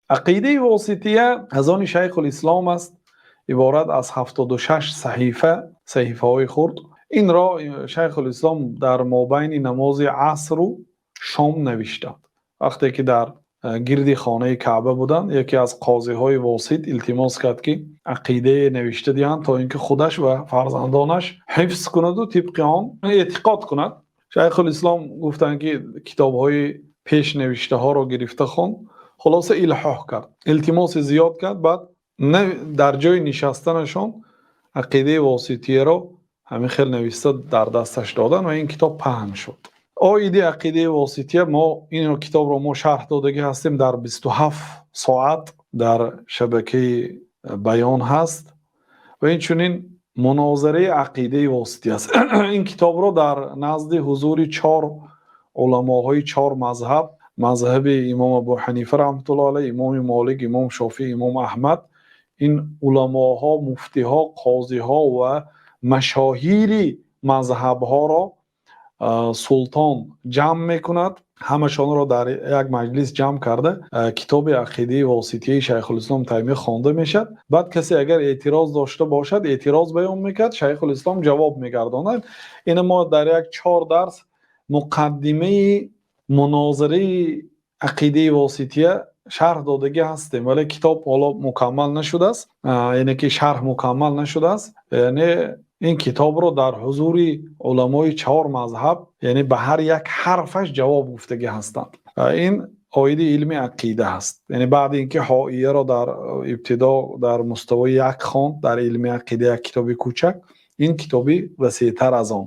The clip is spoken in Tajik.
Ақидаи Восития аз они Шайхулислом аст, иборат аз 76 саҳифа, саҳифаҳои хурд. Инро Шайхулислом дар мобайни намози асру шом навиштанд, вақте ки дар гирди хонаи Каъба буданд. Яке аз қозиҳои Восит илтимос кард, ки ақидае навишта диҳанд, то инки худаш ва фарзандонаш ҳифз кунад ва тибқи он эътиқод кунад. Шайхулислом гуфтанд, ки китобҳои пешнавиштаҳоро гирифта хонд. Хулоса, илҳоҳ кард, илтимоси зиёд кард. Баъд дар ҷои нишастанашон Ақидаи Воситияро ҳамин хел нависта дар дасташ доданд ва ин китоб паҳн шуд. Оиди Ақидаи Восития мо ин китобро мо шарҳ додагӣ ҳастем дар 27 соат, дар шабакаи Баён ҳаст. Ва инчунин мунозараи Ақидаи Восития аст. Ин китобро дар назди ҳузури чор уламоҳои чор мазҳаб, мазҳаби имом Абу Ҳанифа раҳматуллоҳ алайҳ, имоми Молик, имом Шофиъ, имом Аҳмад, ин уламоҳо, муфтиҳо, қозиҳо ва машоҳири мазҳабҳоро султон ҷамъ мекунад. Ҳамашонро дар як маҷлис ҷамъ карда, китоби Ақидаи Воситияи Шайхулислом Таймия хонда мешавад. Баъд касе агар эътироз дошта бошад, эътироз баён мекард, Шайхулислом ҷавоб мегардонад. Ина мо дар як чор дарс муқаддимаи мунозираи Ақидаи Восития шарҳ додагӣ ҳастем, вале китоб ҳоло мукаммал нашудааст, яъне ки шарҳ мукаммал нашудааст. Яъне ин китобро дар ҳузури уламои чор мазҳаб, яъне ба ҳар як ҳарфаш ҷавоб гуфтагӣ ҳастанд. Ин оиди илми ақида ҳаст. Яъне баъди инки ҳоияро дар ибтидо дар муставои як хонд, дар илми ақида як китоби кӯчак, ин китоби васеътар аз он.